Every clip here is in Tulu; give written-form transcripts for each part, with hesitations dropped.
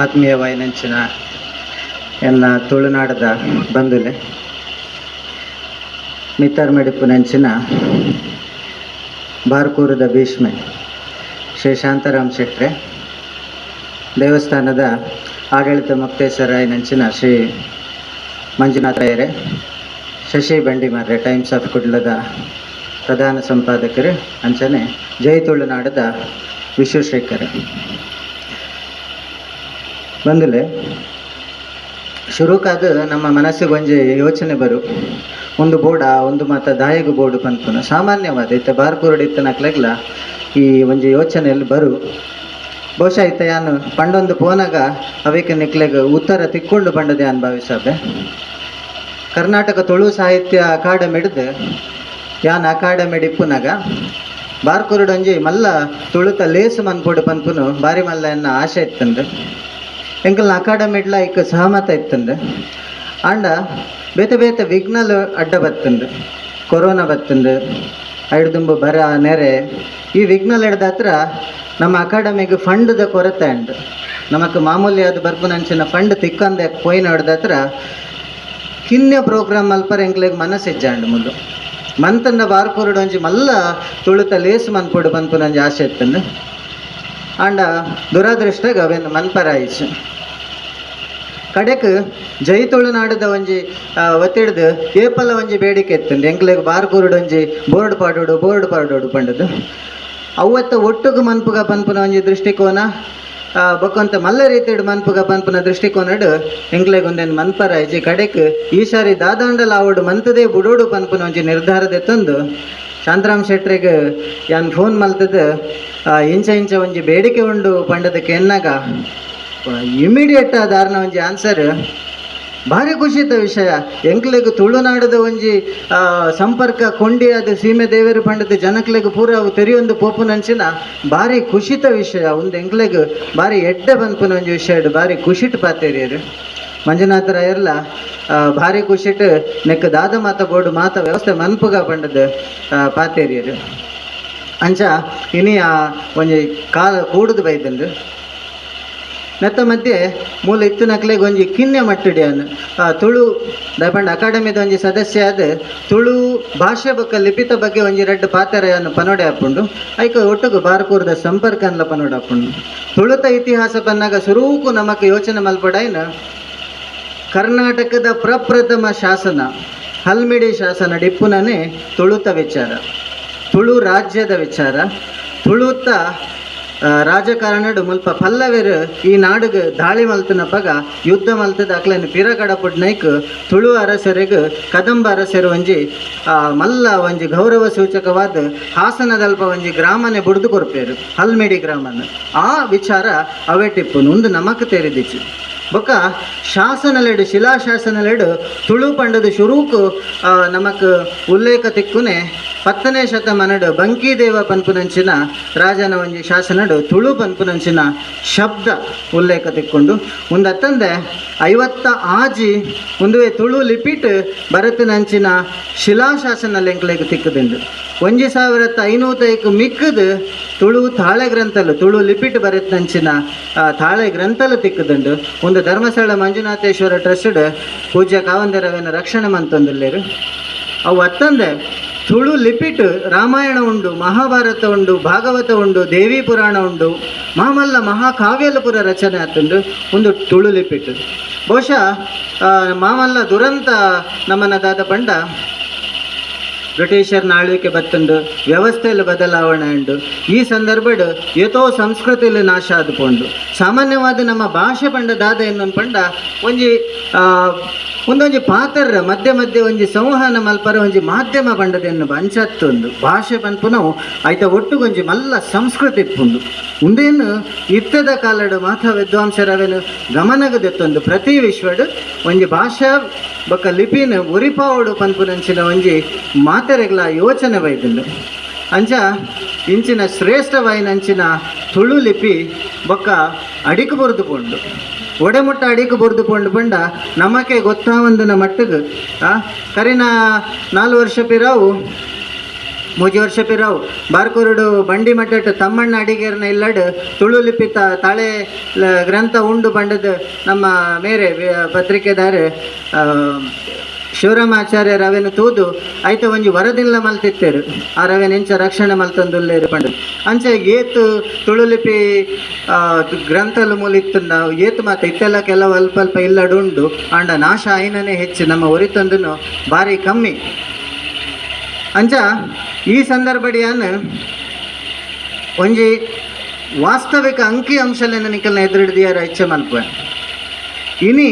ಆತ್ಮೀಯವಾಯಿನಂಚಿನ ಎನ್ನ ತುಳುನಾಡದ ಬಂಧುಲೆ, ಮಿತ್ತರ್ ಮೆಡಿಪುನಂಚಿನ ಬಾರ್ಕೂರದ ಭೀಷ್ಮೆ ಶ್ರೀ ಶಾಂತಾರಾಮ್ ಶೆಟ್ರೆ, ದೇವಸ್ಥಾನದ ಆಡಳಿತ ಮೊಕ್ತೇಸರಾಯಿನಂಚಿನ ಶ್ರೀ ಮಂಜುನಾಥರಾಯರೇ, ಶಶಿ ಬಂಡಿಮಾರ್ರೆ ಟೈಮ್ಸ್ ಆಫ್ ಕುಡ್ಲದ ಪ್ರಧಾನ ಸಂಪಾದಕರು, ಅಂಚನೆ ಜೈ ತುಳುನಾಡದ ವಿಶ್ವಶೇಖರ್ ಬಂದಲೆ. ಶುರುಕಾದ ನಮ್ಮ ಮನಸ್ಸಿಗೆ ಒಂಜಿ ಯೋಚನೆ ಬರು, ಒಂದು ಬೋರ್ಡ ಒಂದು ಮಾತ ದಾಯಗ ಬೋರ್ಡು ಪನ್ಪುನ ಸಾಮಾನ್ಯವಾದ ಇತ್ತ ಬಾರ್ಕೂರುಡು ಇತ್ತ ನಕ್ಲೆಗ್ಲ ಈ ಒಂಜಿ ಯೋಚನೆಯಲ್ಲಿ ಬರು. ಬಹುಶಃ ಇತ್ತ ಯಾನು ಪಂಡೊಂದು ಪೋನಾಗ ಅವೇಕ ನಿಕ್ಲೆಗ್ ಉತ್ತರ ತಿಕ್ಕೊಂಡು ಪಂಡದೆ ಯಾನ್ ಭಾವಿಸಬೆ. ಕರ್ನಾಟಕ ತುಳು ಸಾಹಿತ್ಯ ಅಕಾಡೆಮಿಡ್ದು ಯಾನ್ ಅಕಾಡೆಮಿಡ್ ಇಪ್ಪುನಾಗ ಬಾರ್ಕೂರುಡೊಂಜಿ ಮಲ್ಲ ತುಳುತ ಲೇಸು ಮನ್ಪೊಡು ಪನ್ಪುನು ಬಾರಿ ಮಲ್ಲ ಎನ್ನ ಆಶೆ ಇತ್ತಂದು. ಎಂಕಲ್ನ ಅಕಾಡೆಮಿಡ್ಲ ಇಕ್ ಸಹಮತ ಇತ್ತಂದು. ಆಂಡ ಬೇತೆ ಬೇತೆ ವಿಘ್ನಲು ಅಡ್ಡ ಬತ್ತಂದು, ಕೊರೋನಾ ಬತ್ತಂದು, ಐಡ್ದುಂಬು ಬರ ನೆರೆ, ಈ ವಿಘ್ನಲ್ ಹಿಡ್ದ ಹತ್ರ ನಮ್ಮ ಅಕಾಡೆಮಿಗೆ ಫಂಡ್ದ ಕೊರತೆ ಉಂಡು. ನಮಕ್ ಮಾಮೂಲಿ ಅದು ಬರ್ಪುನಂಚಿನ ಫಂಡ್ ತಿಕ್ಕಂದೆ ಪೋಯಿನ ಹಿಡ್ದ ಹತ್ರ ಕಿನ್ಯ ಪ್ರೋಗ್ರಾಮ್ ಮಲ್ಪರ ಎಂಕ್ಲೆಗ್ ಮನಸ್ಸಿಜ್ಜಾಂಡ್. ಮುಲ್ಲು ಮಂತಂಡ ಬಾರ್ಕೂರುಡು ಒಂಜಿ ಮಲ್ಲ ತುಳುತ ಲೇಸು ಮನ್ಪೊಡು ಪನ್ಪುನಂಜಿ ಆಶೆ ಇತ್ತಂದು. ಆಂಡ ದುರದೃಷ್ಟಗ್ ಅವೇನು ಮನ್ಪರಾಯಿಸು. ಕಡೆಕ್ ಜೈ ತುಳುನಾಡದ ಒಂಜಿ ಒತ್ತಿಡ್ದು ಏಪಲ ಒಂಜಿ ಬೇಡಿಕೆ ಇತ್ತಂದು, ಎಂಕ್ಲೆಗ್ ಬಾರ್ಕೂರುಡು ಒಂಜಿ ಬೋರ್ಡ್ ಪಾಡೋಡು ಬೋರ್ಡ್ ಪಾಡೋಡು ಪಂಡದು. ಅವತ್ತ ಒಟ್ಟುಗು ಮನ್ಪುಗ ಪನ್ಪುನ ಒಂಜಿ ದೃಷ್ಟಿಕೋನ, ಬೊಕ್ಕೊಂತ ಮಲ್ಲ ರೀತಿಡ್ ಮನ್ಪುಗ ಪನ್ಪುನ ದೃಷ್ಟಿಕೋನಡ್ ಎಂಕ್ಲೆಗ್ ಒಂದೇನು ಮನ್ಪರಾಯ್ಜಿ. ಕಡೆಕ್ ಈ ಸಾರಿ ದಾದಾಂಡಲ ಆವಡು ಮಂತದೇ ಬುಡೋಡು ಪನ್ಪುನ ಒಂಜಿ ನಿರ್ಧಾರದ ತಂದು ಶಾಂತರಾಮ್ ಶೆಟ್ರಿಗೆ ಯಾನ್ ಫೋನ್ ಮಲ್ತದ ಇಂಚ ಇಂಚ ಒಂಜಿ ಬೇಡಿಕೆ ಉಂಡು ಪಂಡದಕ್ಕೆ ಎನ್ನಾಗ ಇಮಿಡಿಯೇಟ್ ದಾರನ ಒಂಜಿ ಆನ್ಸರ್ ಭಾರಿ ಖುಷಿತ ವಿಷಯ. ಎಂಕ್ಲೆಗ್ ತುಳುನಾಡದ ಒಂಜಿ ಸಂಪರ್ಕ ಕೊಂಡಿ ಅದು ಸೀಮೆ ದೇವರು ಪಂಡದ ಜನಕ್ಲೆಗ್ ಪೂರ ಅವು ತೆರಿಯೊಂದು ಪೋಪುನಂಚಿನ ಭಾರಿ ಖುಷಿತ ವಿಷಯ. ಒಂದು ಎಂಕ್ಲೆಗ್ ಭಾರಿ ಎಡ್ಡೆ ಪನ್ಪುನ ಒಂಜಿ ವಿಷಯ, ಭಾರಿ ಖುಷಿಟ್ ಪಾತೇರಿಯರು ಮಂಜುನಾಥರಾಯರ್ಲ ಭಾರಿ ಖುಷಿಟ್ ನೆಕ್ ದಾದ ಮಾತ ಬೋರ್ಡು ಮಾತ ವ್ಯವಸ್ಥೆ ಮನ್ಪುಗ ಪಂಡದ ಪಾತೇರಿಯರು. ಅಂಚ ಇನಿ ಆ ಒಂಜಿ ಕಾಲ ಕೂಡುದು ಬೈದಂದು. ನೆತ್ತ ಮಧ್ಯೆ ಮೂಲ ಇತ್ತು ನಕ್ಲೆಗ್ ಒಂಜಿ ಕಿನ್ಯ ಮಟ್ಟುಡಿಯನ್ ತುಳು ದಯಪಂಡ ಅಕಾಡೆಮಿದ ಒಂಜಿ ಸದಸ್ಯ ಆದ್ ತುಳು ಭಾಷೆ ಬೊಕ್ಕ ಲಿಪಿತ ಬಗ್ಗೆ ಒಂಜಿ ರಡ್ಡ್ ಪಾತೆರೆಯನ್ನು ಪನೋಡೆ ಆಪುಂಡು. ಐಕ ಒಟ್ಟುಗು ಬಾರ್ಕೂರದ ಸಂಪರ್ಕ ಅನ್ಲ ಪನೋಡೆ ಆಪುಂಡು. ತುಳುತ ಇತಿಹಾಸ ಪನ್ನಾಗ ಸುರೂಕು ನಮಕ್ ಯೋಚನೆ ಮಲ್ಪಡೈನ ಕರ್ನಾಟಕದ ಪ್ರಪ್ರಥಮ ಶಾಸನ ಹಲ್ಮಿಡಿ ಶಾಸನ ಡಿಪ್ಪುನನೇ ತುಳುತ ವಿಚಾರ, ತುಳು ರಾಜ್ಯದ ವಿಚಾರ, ತುಳುತ ರಾಜಕಾರಣಡು ಮುಲ್ಪ ಪಲ್ಲವೆರು ಈ ನಾಡುಗ್ ದಾಳಿ ಮಲ್ತನ ಪಗ ಯುದ್ಧ ಮಲ್ತದ ಅಕ್ಲೆನ್ ಪಿರಕಡಪುಡ್ನೈಕ್ ತುಳು ಅರಸರಿಗ್ ಕದಂಬ ಅರಸರು ಒಂಜಿ ಮಲ್ಲ ಒಂಜಿ ಗೌರವ ಸೂಚಕವಾದ ಹಾಸನದಲ್ಪ ಒಂಜಿ ಗ್ರಾಮನೆ ಬುಡ್ದು ಕೊರ್ಪೇರು, ಹಲ್ಮಿಡಿ ಗ್ರಾಮನ. ಆ ವಿಚಾರ ಅವೆಟಿಪ್ಪುನು ಉಂದು ನಮಕ್ ತೆರಿದಿಚ್ಚು. ಬೊಕ್ಕ ಶಾಸನಲೆಡು ಶಿಲಾಶಾಸನಲೆಡು ತುಳು ಪಂಡದ ಶುರೂಕು ನಮಕ್ ಉಲ್ಲೇಖ ತಿಕ್ಕುನೆ 10ನೇ ಶತಮಾನಡು ಬಂಕಿದೇವ ಪನ್ಪುನಂಚಿನ ರಾಜನ ಒಂಜಿ ಶಾಸನಡು ತುಳು ಪನ್ಪುನಂಚಿನ ಶಬ್ದ ಉಲ್ಲೇಖ ತಿಕ್ಕೊಂಡು. ಒಂದತ್ತಂದೆ 50 ಆಜಿ ಒಂದುವೆ ತುಳು ಲಿಪಿಟ್ ಭರತನಂಚಿನ ಶಿಲಾಶಾಸನ ಲೆಂಕ್ಲೆಗ್ ತಿಕ್ಕುದುಂಡು. 1500 ಮಿಕ್ಕದು ತುಳು ತಾಳೆ ಗ್ರಂಥಲು ತುಳು ಲಿಪಿಟ್ ಭರತನಂಚಿನ ತಾಳೆ ಗ್ರಂಥಲು ತಿಕ್ಕುದುಂಡು. ಒಂದು ಧರ್ಮಸ್ಥಳ ಮಂಜುನಾಥೇಶ್ವರ ಟ್ರಸ್ಟ್ಡ್ ಪೂಜ್ಯ ಕಾವಂದರವೇನ ರಕ್ಷಣೆ ಮಂತೊಂದುಲ್ಲೇರು. ಅವು ಅತ್ತಂದೆ ತುಳು ಲಿಪಿಟ್ ರಾಮಾಯಣ ಉಂಡು, ಮಹಾಭಾರತ ಉಂಡು, ಭಾಗವತ ಉಂಡು, ದೇವಿ ಪುರಾಣ ಉಂಡು, ಮಾಮಲ್ಲ ಮಹಾಕಾವ್ಯಲಪುರ ರಚನೆ ಆತುಂಡು ಒಂದು ತುಳು ಲಿಪಿಟ್. ಬಹುಶಃ ಮಾಮಲ್ಲ ದುರಂತ ನಮ್ಮನ ದಾದ ಪಂಡ ಬ್ರಿಟಿಷರ್ನ ಆಳ್ವಿಕೆ ಬತ್ತುಂಡು, ವ್ಯವಸ್ಥೆಯಲ್ಲಿ ಬದಲಾವಣೆ ಉಂಡು. ಈ ಸಂದರ್ಭಡ್ ಏತೋ ಸಂಸ್ಕೃತಿಯಲ್ಲಿ ನಾಶ ಆದುಪೋಂಡು. ಸಾಮಾನ್ಯವಾದ ನಮ್ಮ ಭಾಷೆ ಪಂಡ ದಾದ ಎನ್ನೊಂದು ಪಂಡ ಒಂಜಿ ಒಂದೊಂಜಿ ಪಾತ್ರ ಮಧ್ಯೆ ಮಧ್ಯೆ ಒಂಜಿ ಸಂವಹನ ಮಲ್ಪರ ಒಂಜಿ ಮಾಧ್ಯಮ ಪಂಡದ ಎನ್ನು ಅಂಚತ್ತೊಂದು ಭಾಷೆ ಪನ್ಪುನವು ಐತ ಒಟ್ಟುಗೊಂಜಿ ಮಲ್ಲ ಸಂಸ್ಕೃತಿ ಇಪ್ಪುಂಡು. ಉಂದೇನು ಇತ್ತದ ಕಾಲಡು ಮಾಥ ವಿದ್ವಾಂಸರವೇನು ಗಮನಗದೆತ್ತೊಂದು ಪ್ರತಿ ವಿಶ್ವಡು ಒಂಜಿ ಭಾಷಾ ಬೊಕ್ಕ ಲಿಪಿನ ಒರಿಪಾವಡು ಪನ್ಪುನಂಚಿನ ಒಂಜಿ ಮಾತೆರೆಗ್ಲ ಯೋಚನೆ ಬೈದುಂಡು. ಅಂಚ ಇಂಚಿನ ಶ್ರೇಷ್ಠವಾಯಿನಂಚಿನ ತುಳು ಲಿಪಿ ಬೊಕ್ಕ ಅಡಿಕು ಬೊರ್ದು ಪೋಂಡು, ಒಡೆಮುಟ್ಟ ಅಡಿಕು ಬೊರ್ದು ಪೋಂಡು ಪಂಡ ನಮಕೆ ಗೊತ್ತಾವಂದನ ಮಟ್ಟಗ್. ಕರಿನ 4 ವರ್ಷ ಪಿರಾವು ಮೂಜಿ ವರ್ಷ ಪಿರಾವು ಬಾರ್ಕೂರುಡು ಬಂಡಿ ಮಠಟ್ ತಮ್ಮಣ್ಣ ಅಡಿಗೇರ್ನ ಇಲ್ಲಡ್ ತುಳು ಲಿಪಿತ ತಾಳೆ ಗ್ರಂಥ ಉಂಡು ಪಂಡದ್ ನಮ್ಮ ಮೇರೆ ಪತ್ರಿಕೆದಾರೆ ಶಿವರಾಮಾಚಾರ್ಯ ರವೆನು ತೂದು ಐತ ಒಂಜಿ ವರದಿಲ್ಲ ಮಲ್ತಿತ್ತೇರು ಆ ರವೆನ ಇಂಚ ರಕ್ಷಣೆ ಮಲ್ತೊಂದುಲ್ಲೇರು ಪಂಡ ಅಂಚ ಏತು ತುಳು ಲಿಪಿ ಗ್ರಂಥಲು ಮೂಲಿತ್ತನ್ನ ಏತು ಮಾತ ಇತ್ತೆಲ್ಲ ಕೆಲವು ಅಲ್ಪ ಅಲ್ಪ ಇಲ್ಲಡುಂಡು ಆಂಡ ನಾಶ ಆಯ್ನನೇ ಹೆಚ್ಚು ನಮ್ಮ ಒರಿತೊಂದನು ಭಾರಿ ಕಮ್ಮಿ. ಅಂಚ ಈ ಸಂದರ್ಭಡಿಯಾನ್ ಒಂಜಿ ವಾಸ್ತವಿಕ ಅಂಕಿ ಅಂಶಲೆನ ನಿಕಲ್ನ ಎದುರಿಡಿದಿಯಾರ ಇಚ್ಛೆ ಮಲ್ಪುವೆ. ಇನಿ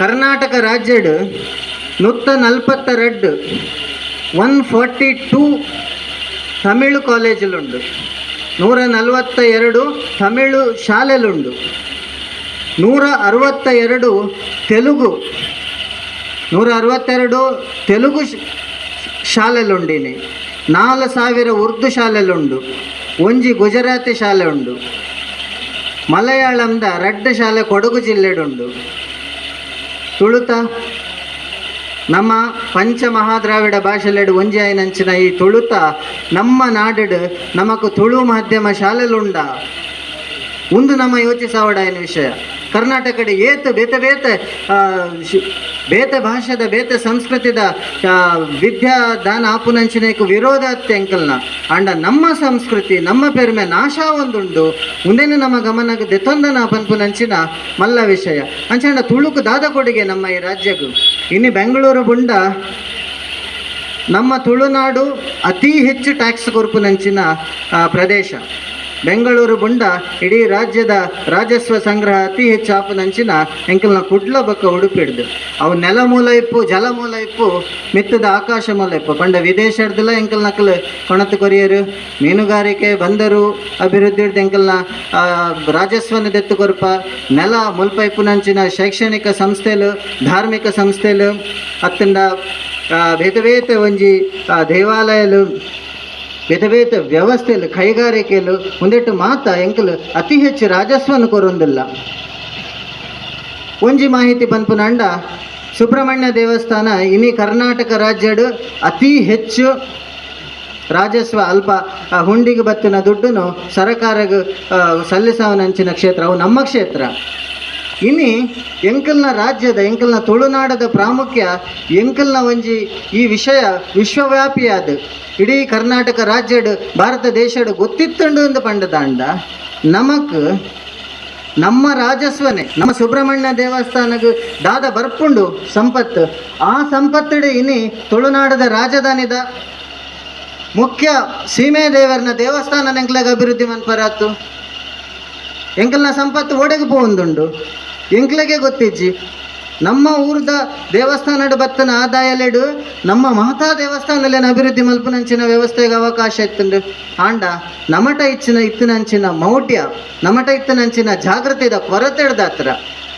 ಕರ್ನಾಟಕ ರಾಜ್ಯಡ್ 142 142 ತಮಿಳು ಕಾಲೇಜುಲುಂಡು, 142 ತಮಿಳು ಶಾಲೆಲುಂಡು, 162 ತೆಲುಗು, 162 ತೆಲುಗು ಶಾಲೆಲುಂಡಿನಿ, 4000 ಉರ್ದು ಶಾಲೆಲುಂಡು, ಒಂಜಿ ಗುಜರಾತಿ ಶಾಲೆ ಉಂಡು, ಮಲಯಾಳಂದ 2 ಶಾಲೆ ಕೊಡಗು ಜಿಲ್ಲೆಡುಂಡು. ತುಳುತ ನಮ್ಮ ಪಂಚಮಹಾದ್ರಾವಿಡ ಭಾಷೆಲೆಡು ಒಂಜಿ ಆಯಿನಂಚಿನ ಈ ತುಳುತ ನಮ್ಮ ನಾಡು ನಮಕು ತುಳು ಮಾಧ್ಯಮ ಶಾಲೆಲುಂಡ ಒಂದು ನಮ್ಮ ಯೋಚಿಸಾವಡಾಯನ ವಿಷಯ. ಕರ್ನಾಟಕಡೆ ಏತು ಬೇತೆ ಬೇತೆ ಬೇತೆ ಭಾಷೆದ ಬೇತೆ ಸಂಸ್ಕೃತಿದ ವಿದ್ಯಾ ದಾನ ಆಪುನಂಚಿನಕು ವಿರೋಧ ಅತ್ತೆ ಅಂಕಲ್ನ ಅಂಡ ನಮ್ಮ ಸಂಸ್ಕೃತಿ ನಮ್ಮ ಪೆರ್ಮೆ ನಾಶ ಒಂದುಂಡು ಉಂದೇನೆ ನಮ್ಮ ಗಮನಕ್ಕೆ ದೆತ್ತೊಂದನ ಪನ್ಪುನಂಚಿನ ಮಲ್ಲ ವಿಷಯ. ಅಂಚಂಡ ತುಳುಕು ದಾದ ಕೊಡುಗೆ ನಮ್ಮ ಈ ರಾಜ್ಯಕ್ಕೂ. ಇನ್ನು ಬೆಂಗಳೂರು ಬುಂಡ ನಮ್ಮ ತುಳುನಾಡು ಅತಿ ಹೆಚ್ಚು ಟ್ಯಾಕ್ಸ್ ಕೊರ್ಪುನಂಚಿನ ಪ್ರದೇಶ. ಬೆಂಗಳೂರು ಬುಂಡ ಇಡೀ ರಾಜ್ಯದ ರಾಜಸ್ವ ಸಂಗ್ರಹ ಅತಿ ಹೆಚ್ಚು ಆಪುನಂಚಿನ ಎಂಕಲ್ನ ಕುಡ್ಲ ಬಕ್ಕ ಉಡುಪಿಡ್ದು ಅವು ನೆಲ ಮೂಲ ಇಪ್ಪು ಜಲ ಮೂಲ ಇಪ್ಪು ಮಿತ್ತದ ಆಕಾಶ ಮೂಲ ಇಪ್ಪು ಪಂಡ ವಿದೇಶ ಹಿಡ್ದಲ್ಲ ಎಂಕಲ್ ನಕಲ್ ಕೊಣತು ಕೊರಿಯರು ಮೀನುಗಾರಿಕೆ ಬಂದರು ಅಭಿವೃದ್ಧಿ ಹಿಡ್ದು ಎಂಕಲ್ನ ರಾಜಸ್ವನ ದೆತ್ತು ಕೊರ್ಪ ನೆಲ ಮುಲ್ಪ ಇಪ್ಪುನಂಚಿನ ಶೈಕ್ಷಣಿಕ ಸಂಸ್ಥೆಲು ಧಾರ್ಮಿಕ ಸಂಸ್ಥೆಲು ಅತ್ತಂಡ ಬೇತೆ ಬೇತೆ ಒಂಜಿ ದೇವಾಲಯಲು ಬೇತೆ ಬೇತೆ ವ್ಯವಸ್ಥೆಲು ಕೈಗಾರಿಕೆಲು ಒಂದೆಟ್ಟು ಮಾತ ಎಂಕಲ್ ಅತಿ ಹೆಚ್ಚು ರಾಜಸ್ವನ ಕೊರೊಂದಿಲ್ಲ. ಒಂಜಿ ಮಾಹಿತಿ ಪನ್ಪುನಂಡ ಸುಬ್ರಹ್ಮಣ್ಯ ದೇವಸ್ಥಾನ ಇನಿ ಕರ್ನಾಟಕ ರಾಜ್ಯಡು ಅತಿ ಹೆಚ್ಚು ರಾಜಸ್ವ ಅಲ್ಪ ಹುಂಡಿಗೆ ಬತ್ತಿನ ದುಡ್ಡನ್ನು ಸರಕಾರಗೆ ಸಲ್ಲಿಸವನಂಚಿನ ಕ್ಷೇತ್ರ ಅವು ನಮ್ಮ ಕ್ಷೇತ್ರ. ಇನಿ ಎಂಕಲ್ನ ರಾಜ್ಯದ ಎಂಕಲ್ನ ತುಳುನಾಡದ ಪ್ರಾಮುಖ್ಯ ಎಂಕಲ್ನ ಒಂಜಿ ಈ ವಿಷಯ ವಿಶ್ವವ್ಯಾಪಿಯಾದ ಇಡೀ ಕರ್ನಾಟಕ ರಾಜ್ಯಡು ಭಾರತ ದೇಶಡು ಗೊತ್ತಿತ್ತುಂಡು ಎಂದು ಪಂಡದಾಂಡ ನಮಕ್ ನಮ್ಮ ರಾಜಸ್ವನೆ ನಮ್ಮ ಸುಬ್ರಹ್ಮಣ್ಯ ದೇವಸ್ಥಾನಕ್ಕೆ ದಾದ ಬರ್ಪುಂಡು ಸಂಪತ್ತು ಆ ಸಂಪತ್ತುಡು ಇನಿ ತುಳುನಾಡದ ರಾಜಧಾನಿದ ಮುಖ್ಯ ಸೀಮೆ ದೇವರನ ದೇವಸ್ಥಾನ ಎಂಕ್ಲಾಗ ಅಭಿವೃದ್ಧಿ ಮನ್ಪರಾತು ಎಂಕಲ್ನ ಸಂಪತ್ತು ಓಡೆಗೆ ಪೋಂದುಂಡು ಎಂಕ್ಲಗೆ ಗೊತ್ತಿಜ್ಜಿ. ನಮ್ಮ ಊರ್ದ ದೇವಸ್ಥಾನಡು ಬತ್ತನ ಆದಾಯಲೆಡು ನಮ್ಮ ಮಹತಾ ದೇವಸ್ಥಾನಲೇನ ಅಭಿವೃದ್ಧಿ ಮಲ್ಪನಂಚಿನ ವ್ಯವಸ್ಥೆಗೆ ಅವಕಾಶ ಇತ್ತುಂಡು. ಆಂಡ ನಮಟ ಇಚ್ಚಿನ ಇತ್ತಿನಂಚಿನ ಮೌಢ್ಯ ನಮಟ ಇತ್ತಿನಂಚಿನ ಜಾಗೃತಿದ ಕೊರತೆ ಹಿಡ್ದಾತ್ರ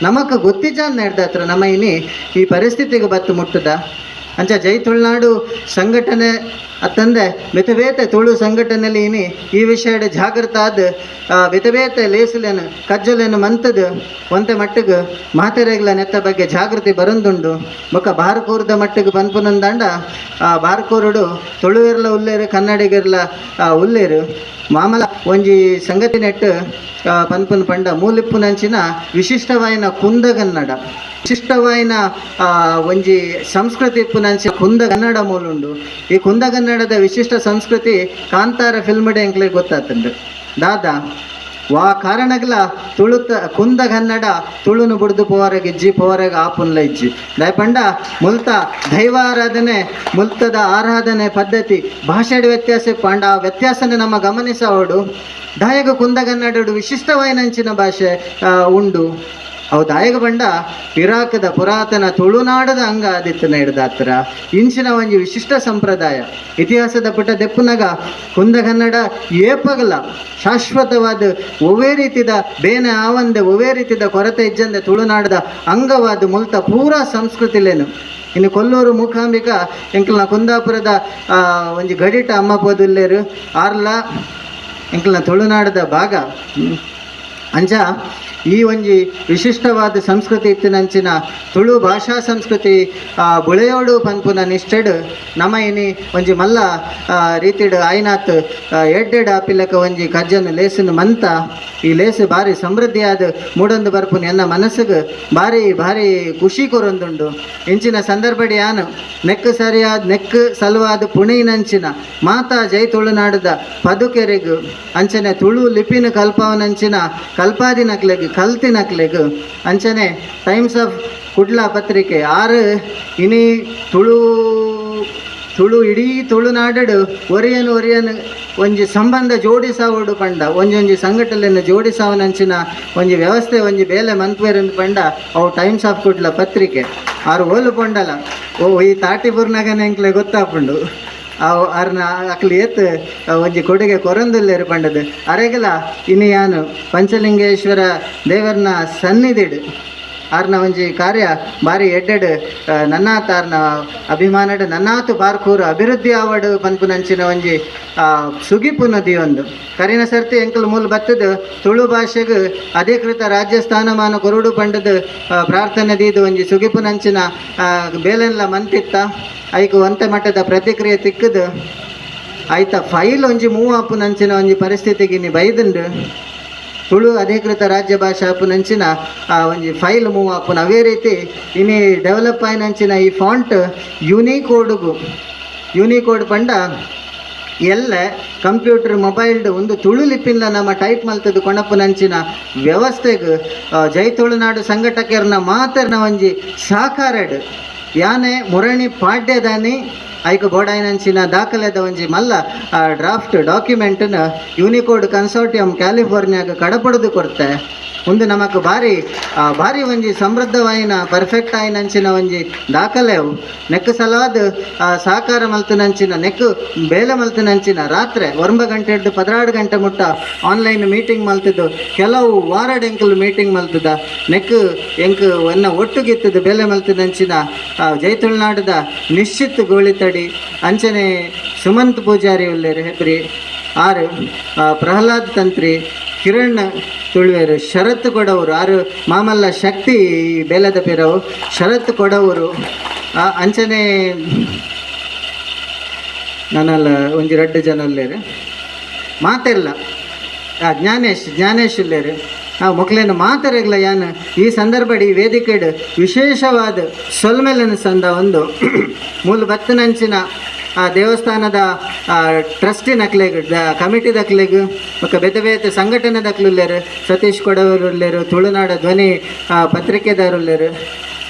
ನಮಕ್ ಗೊತ್ತಿಜಾನ್ ಹಿಡ್ದಾತ್ರ ನಮ್ಮ ಇನಿ ಈ ಪರಿಸ್ಥಿತಿಗೆ ಬತ್ತು ಮುಟ್ಟದ. ಅಂಚ ಜೈ ತುಳುನಾಡು ಸಂಘಟನೆ ಅತ್ತಂದೆ ಬೇತೆ ಬೇತೆ ತುಳು ಸಂಘಟನೆಯಲ್ಲಿ ಇನಿ ಈ ವಿಷಯದ ಜಾಗೃತ ಆದ ಬೇತೆ ಬೇತೆ ಲೇಸುಲೇನು ಕಜ್ಜಲೇನು ಮಂತದ ಒಂತೆ ಮಟ್ಟಿಗೆ ಮಾತೆರೆಗ್ಲ ನೆತ್ತ ಬಗ್ಗೆ ಜಾಗೃತಿ ಬರಂದುಂಡು. ಬೊಕ್ಕ ಬಾರ್ಕೂರದ ಮಟ್ಟಿಗೆ ಪನ್ಪುನಂದಾಂಡ ಆ ಬಾರ್ಕೂರುಡು ತುಳುವಿರ್ಲ ಉಲ್ಲೇರು ಕನ್ನಡಿಗರ್ಲ ಉಲ್ಲೇರು ಮಾಮಲ ಒಂಜಿ ಸಂಗತಿ ನೆಟ್ಟು ಪನ್ಪುನ ಪಂಡ ಮೂಲಿಪ್ಪುನಂಚಿನ ವಿಶಿಷ್ಟವಾಯಿನ ಕುಂದಗನ್ನಡ ವಿಶಿಷ್ಟವಾಯಿನ ಒಂಜಿ ಸಂಸ್ಕೃತಿ ಇಪ್ಪುನಂಚಿನ ಕುಂದಗನ್ನಡ ಮೂಲುಂಡು. ಈ ಕುಂದಗನ್ನಡದ ವಿಶಿಷ್ಟ ಸಂಸ್ಕೃತಿ ಕಾಂತಾರ ಫಿಲ್ಮ್ ಎಂಕ್ಲೆ ಗೊತ್ತಾತುಂಡು. ದಾದಾ ವಾ ಕಾರಣಗ್ಲ ತುಳುತ ಕುಂದಗನ್ನಡ ತುಳುನು ಬುಡ್ದು ಪೋವರೆಗೆ ಇಜ್ಜಿ ಪೋವರೆಗೆ ಆಪುನ್ಲ ಇಜ್ಜಿ. ದಯಪಂಡ ಮುಲ್ತ ದೈವಾರಾಧನೆ ಮುಲ್ತದ ಆರಾಧನೆ ಪದ್ಧತಿ ಭಾಷೆಡ್ ವ್ಯತ್ಯಾಸ ಪಂಡ ಆ ವ್ಯತ್ಯಾಸನ ನಮ್ಮ ಗಮನಿಸವಡು ದಾಯಗ ಕುಂದಗನ್ನಡಡು ವಿಶಿಷ್ಟವಾಯಿನಂಚಿನ ಭಾಷೆ ಉಂಡು. ಅವು ದಾಯಗ ಬಂಡ ಪಿರಾಕದ ಪುರಾತನ ತುಳುನಾಡದ ಅಂಗ ಆದಿತ್ತನ ಹಿಡ್ದಾತ್ರ ಇಂಚಿನ ಒಂಜಿ ವಿಶಿಷ್ಟ ಸಂಪ್ರದಾಯ ಇತಿಹಾಸದ ಪುಟ ದೆಪ್ಪುನಗ ಕುಂದಗನ್ನಡ ಏಪಗಲ ಶಾಶ್ವತವಾದ ಒವ್ವೇ ರೀತಿದ ಬೇನೆ ಆವಂದೆ ಒವ್ವೇ ರೀತಿದ ಕೊರತೆ ಇಜ್ಜಂದೆ ತುಳುನಾಡದ ಅಂಗವಾದ ಮುಲ್ತ ಪೂರಾ ಸಂಸ್ಕೃತಿಲೇನು. ಇನ್ನು ಕೊಲ್ಲೂರು ಮೂಕಾಂಬಿಕಾ ಎಂಕಲ್ನ ಕುಂದಾಪುರದ ಒಂಜಿ ಗಡಿಟ ಅಮ್ಮ ಪೋದುಲ್ಲೇರು ಆರ್ಲ ಎಂಕಲ್ನ ತುಳುನಾಡದ ಭಾಗ. ಅಂಚ ಈ ಒಂಜಿ ವಿಶಿಷ್ಟವಾದ ಸಂಸ್ಕೃತಿ ಇತ್ತಿನಂಚಿನ ತುಳು ಭಾಷಾ ಸಂಸ್ಕೃತಿ ಬುಳೆಯೋಡು ಪನ್ಪುನ ನಿಷ್ಠೆಡ್ ನಮ ಇನಿ ಒಂಜಿ ಮಲ್ಲ ರೀತಿಡ್ ಆಯ್ನಾತ್ ಎಡ್ಡೆಡ್ ಆಪಿಲಕ ಒಂಜಿ ಕಜ್ಜನ ಲೇಸನ್ನು ಮಂತ ಈ ಲೇಸು ಬಾರಿ ಸಮೃದ್ಧಿಯಾದ ಮೂಡೊಂದು ಬರ್ಪುನ ಎನ್ನ ಮನಸ್ಸಿಗೆ ಭಾರಿ ಭಾರಿ ಖುಷಿ ಕೊರೊಂದುಂಡು. ಇಂಚಿನ ಸಂದರ್ಭಡಿ ಯಾನು ನೆಕ್ ಸರಿಯಾದ ನೆಕ್ ಸಲುವಾದ ಪುಣೆಯಿನಂಚಿನ ಮಾತಾ ಜೈ ತುಳುನಾಡದ ಪದುಕೆರೆಗು ಅಂಚನೆ ತುಳು ಲಿಪಿನ ಕಲ್ಪವನಂಚಿನ ಕಲ್ಪಾದಿನಕ್ಲೆಗ್ ಕಲ್ತಿನಕ್ಲೆಗ್ ಅಂಚನೆ ಟೈಮ್ಸ್ ಆಫ್ ಕುಡ್ಲ ಪತ್ರಿಕೆ ಆರು ಇನಿ ತುಳು ತುಳು ಇಡೀ ತುಳುನಾಡು ಒರಿಯನ್ ಒರಿಯನ್ ಒಂಜಿ ಸಂಬಂಧ ಜೋಡಿಸಾವಡು ಪಂಡ ಒಂಜೊಂಜಿ ಸಂಘಟನೆಯನ್ನು ಜೋಡಿಸಾವನಂಚಿನ ಒಂಜಿ ವ್ಯವಸ್ಥೆ ಒಂಜಿ ಬೇಲೆ ಮನ್ಪೇರೆಂದು ಪಂಡ ಅವು ಟೈಮ್ಸ್ ಆಫ್ ಕುಡ್ಲ ಪತ್ರಿಕೆ ಆರು ಓಲು ಪೊಂಡಲ ಓ ಈ ತಾಟಿಪುರ್ನಾಗನೆ ಎಂಕ್ಲೆ ಗೊತ್ತಾಪುಂಡು ಅವು ಆರ್ನ ಅಕ್ಲು ಏತ್ ಒಂಜಿ ಕೊಡುಗೆ ಕೊರಂದುಲ್ಲೇರು ಪಂಡದು ಅರೆಗಲ ಇನಿ ಯಾನು ಪಂಚಲಿಂಗೇಶ್ವರ ದೇವರನ ಸನ್ನಿಧಿಡು ಆರ್ನ ಒಂಜಿ ಕಾರ್ಯ ಬಾರಿ ಎಡ್ಡೆಡ್ ನನ್ನಾತ ಆರ್ನ ಅಭಿಮಾನಡ್ ನನ್ನಾತು ಬಾರ್ಕೂರು ಅಭಿವೃದ್ಧಿ ಆವಡು ಪನ್ಪುನಂಚಿನ ಒಂಜಿ ಸುಗಿಪು ನದಿ ಒಂದು ಕರಿನ ಸರ್ತಿ ಎಂಕಲ್ ಮೂಲ ಬತ್ತದ ತುಳು ಭಾಷೆಗೆ ಅಧಿಕೃತ ರಾಜ್ಯ ಸ್ಥಾನಮಾನ ಕೊರುಡು ಪಂಡದ ಪ್ರಾರ್ಥನೆ ದೀದು ಒಂಜಿ ಸುಗಿಪುನಂಚಿನ ಬೇಲೆನ್ಲ ಮಂತಿತ್ತ ಐಕು ಒಂತೆ ಮಟ್ಟದ ಪ್ರತಿಕ್ರಿಯೆ ತಿಕ್ಕದು ಆಯ್ತ ಫೈಲ್ ಒಂಜಿ ಮೂವ್ ಆಪುನಂಚಿನ ಒಂಜಿ ಪರಿಸ್ಥಿತಿಗೆ ನೀ ಬೈದುಂಡು. ತುಳು ಅಧಿಕೃತ ರಾಜ್ಯ ಭಾಷೆ ಆಪುನಂಚಿನ ಒಂಜಿ ಫೈಲ್ ಮೂವ್ ಆಪುನ ಅವೇ ರೀತಿ ಇನಿ ಡೆವಲಪ್ ಆಯಿನಂಚಿನ ಈ ಫಾಂಟ್ ಯೂನಿಕೋಡ್ಗು ಯೂನಿಕೋಡ್ ಪಂಡ ಎಲ್ಲ ಕಂಪ್ಯೂಟರ್ ಮೊಬೈಲ್ಡ್ ಒಂದು ತುಳು ಲಿಪಿನ್ಲ ನಮ್ಮ ಟೈಪ್ ಮಲ್ತದ್ದು ಕೊಣಪುನಂಚಿನ ವ್ಯವಸ್ಥೆಗೆ ಜೈ ತುಳುನಾಡು ಸಂಘಟಕರ್ನ ಮಾತರ್ನ ಒಂಜಿ ಸಹಕಾರಡ್ ಯಾನೆ ಮುರಣಿ ಪಾಡ್ಯದಾನಿ ಐಕ ಬೋಡಾಯಿನಂಚಿನ ದಾಖಲೆದ ಒಂಜಿ ಮಲ್ಲ ಡ್ರಾಫ್ಟ್ ಡಾಕ್ಯುಮೆಂಟನ್ನು ಯೂನಿಕೋಡ್ ಕನ್ಸೋರ್ಟಿಯಂ ಕ್ಯಾಲಿಫೋರ್ನಿಯಾಗ ಕಡಪಡೆದು ಕೊರ್ತೆ. ಒಂದು ನಮಕ್ ಭಾರಿ ಭಾರಿ ಒಂಜಿ ಸಮೃದ್ಧವಾಯಿನ ಪರ್ಫೆಕ್ಟ್ ಆಯಿನಂಚಿನ ಒಂಜಿ ದಾಖಲೆವು ನೆಕ್ ಸಲಾದ ಸಹಕಾರ ಮಲ್ತನಂಚಿನ ನೆಕ್ ಬೇಲೆ ಮಲ್ತನಂಚಿನ ರಾತ್ರಿ 9 ಗಂಟೆ ಹಿಡ್ದು 16 ಗಂಟೆ ಮುಟ್ಟ ಆನ್ಲೈನ್ ಮೀಟಿಂಗ್ ಮಲ್ತಿದ್ದು ಕೆಲವು ವಾರಡ್ ಎಂಕಲ್ ಮೀಟಿಂಗ್ ಮಲ್ತದ ನೆಕ್ ಎಂಕ್ ಒನ್ನ ಒಟ್ಟುಗಿತ್ತದ ಬೇಲೆ ಮಲ್ತನಂಚಿನ ಜೈ ತುಳುನಾಡದ ನಿಶ್ಚಿತ್ ಗೋಳಿತಡಿ ಅಂಚನೆ ಸುಮಂತ್ ಪೂಜಾರಿ ಉಲ್ಲೇರು ಹೆಬ್ರಿ ಆರು ಪ್ರಹ್ಲಾದ್ ತಂತ್ರಿ ಕಿರಣ್ ತುಳುವೇರು ಶರತ್ ಕೊಡವರು ಆರು ಮಾಮಲ್ಲ ಶಕ್ತಿ ಬೇಲದ ಪಿರವು ಶರತ್ ಕೊಡವರು ಅಂಚನೆ ನಾನಲ್ಲ ಒಂಜಿ ರಡ್ಡು ಜನ ಉಲ್ಲೇರು ಮಾತೆಲ್ಲ ಜ್ಞಾನೇಶ್ ಜ್ಞಾನೇಶ್ ಉಲ್ಲೇರು ಮೊಕ್ಲೇನು ಮಾತರೆಗ್ಲ ಯಾನ್ ಈ ಸಂದರ್ಭಡಿ ವೇದಿಕೆಡ್ ವಿಶೇಷವಾದ ಸೊಲ್ಮೆಲನ ಸಂದ ಒಂದು ಮೂಲ ಬತ್ತನಂಚಿನ ಆ ದೇವಸ್ಥಾನದ ಟ್ರಸ್ಟಿನಕ್ಲೆಗ್ ಕಮಿಟಿ ದಕ್ಲೆಗ್ ಬೊಕ್ಕ ಬೇತೆ ಬೇತೆ ಸಂಘಟನೆ ದಕ್ಲುಲ್ಲೇರು ಸತೀಶ್ ಕೊಡವರುಲ್ಲೇರು ತುಳುನಾಡ ಧ್ವನಿ ಪತ್ರಿಕೆದಾರುಲ್ಲೇರು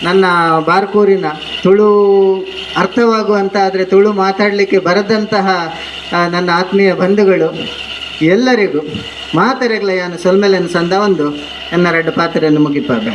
ನನ್ನ ಬಾರ್ಕೂರಿನ ತುಳು ಅರ್ಥವಾಗುವಂಥ ಆದರೆ ತುಳು ಮಾತಾಡಲಿಕ್ಕೆ ಬರದಂತಹ ನನ್ನ ಆತ್ಮೀಯ ಬಂಧುಗಳು ಎಲ್ಲರಿಗೂ ಮಾತರೆಗ್ಲ ಯಾನು ಸೊಲ್ಮೆಲೆನ್ ಸಂದ ಒಂದು ಎನ್ನ ರಡ್ಡು ಪಾತ್ರೆಯನ್ನು ಮುಗಿಪಾಗ.